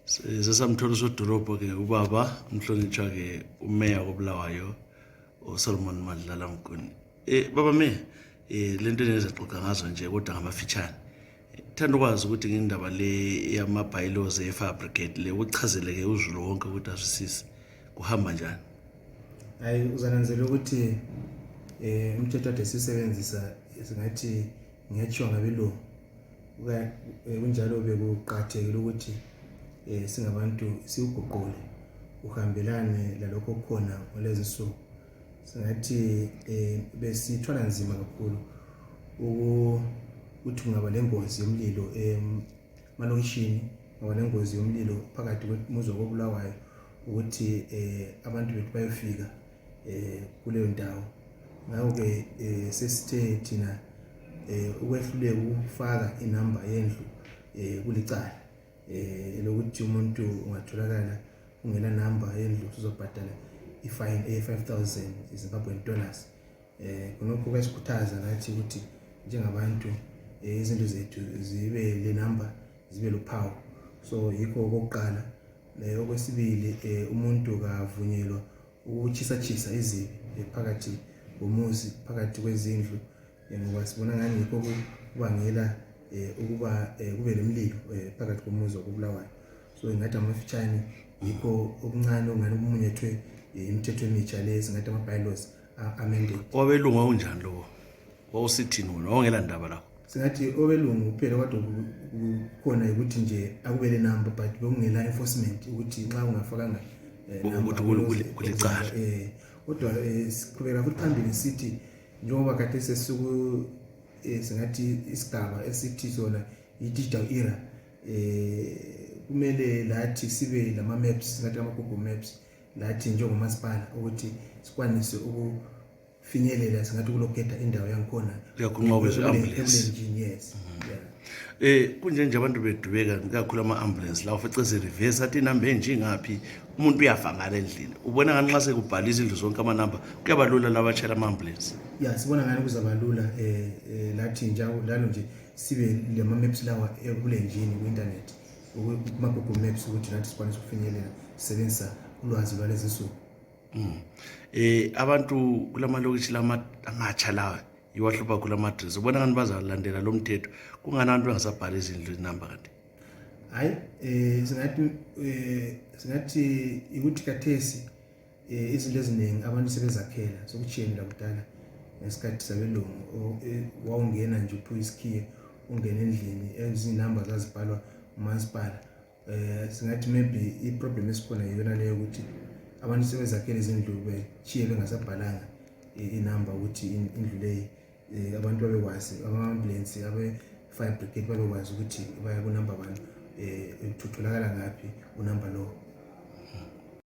Sesamthola usodolobho ke ubaba umhlonitshwa ke uMeya koBulawayo uSolomon Madlala Mguni. Baba Meya, lento engizoxoxa ngazo nje kodwa ngamafitshane. Thanda ukwazi ukuthi ngendaba le yama bylaws efabricate le uchazele ke uzulu wonke ukuthi asisise kuhamba njani. Hayi uzananzela ukuthi umthetho ade sisebenzisa singathi ngiyathiwa ngabelungu kunjalo bekuqathekile ukuthi singabantu siuguqule uhambelane lalokho khona ngolezi insuku. Singathi besithwala nzima kakhulu ukuthi kungaba lengozi yomlilo emalokishini, kungaba lengozi yomlilo phakathi kwemuzi wakoBulawayo ukuthi abantu bethu bayofika kuleyo ndawo. Ngakho-ke sesithe thina ukwehluleka ukufaka inamba yendlu kulicala lokuthi umuntu ungatholakala ungela namba yendlu uzobhadala ifine $5,000 Zimbabwean dollars. Kunokho kwesikhuthaza nathi ukuthi njengabantu izindlu zethu zibe le namba zibe lophawu. So yikho okokuqala. Okwesibili umuntu kavunyelwa ukutshisa izibi phakathi komuzi, phakathi kwezindlu, ngoba sibona ngani yikho kubangela ukuba kube lemlilo phakathi komuzi wakoBulawayo. So ingathi amafitshane yikho okuncane ongani ukumunyethwe imithetho emitsha le singathi ama bylaws amended. Wabelungu unjani lo? Wawusithini wona? Wawungela ndaba lapho? Singathi obelungu kuphela kodwa kukhona ukuthi nje akubele number but bekungela enforcement ukuthi nxa ungafakanga ukuthi kulicala. Kodwa siqhubeka futhi phambili sithi njengoba kade sesuku singathi isigaba esithi sona i-digital era, kumele lathi sibe lama maps, singathi ama Google Maps lathi njengomasipala ukuthi sikwanise ukufinyelela singathi ukuloketa indawo yangikhona kunqobe ambulance. Yes. Kunje nje abantu bedubeka kakhulu ama ambulance la ufeceze reverse athi inamba enje ingaphi umuntu uyafa ngale endlini. Ubona ngani nxa sekubhala izindlu zonke ama number kuyabalula labachela ama ambulance? Yeah, sibona ngani kuzabalula lathi njalo lalo nje sibe lema maps lawa ebulenjini ku internet kuma Google Maps ukuthi nathi sikwanise ukufinyelela sisebenzisa ulwazi lwalezi insuku. Abantu kulamalokishi lama angatsha lawa iwahlupha kulama address. Ubona ngani bazalandela lo mthetho kungani abantu bangasabhala izindlu inamba kanti? Hayi singathi ukuthi kathesi izinto eziningi abantu sebezakhela sokuchiyeni lakudala ngesikhathi sabelungu wawungena nje uphuza isikhiye ungena endlini ezinamba zazibhalwa umasipala. Singathi maybe i-problem esikhona yiyona leyo ukuthi abantu sebezakhela izindlu bechiye bengasabhalanga inamba ukuthi indlu leyi abantu babekwazi ama-ambulance abe-fire brigade babekwazi ukuthi baya kunamba bani utholakala ngaphi unamba lo.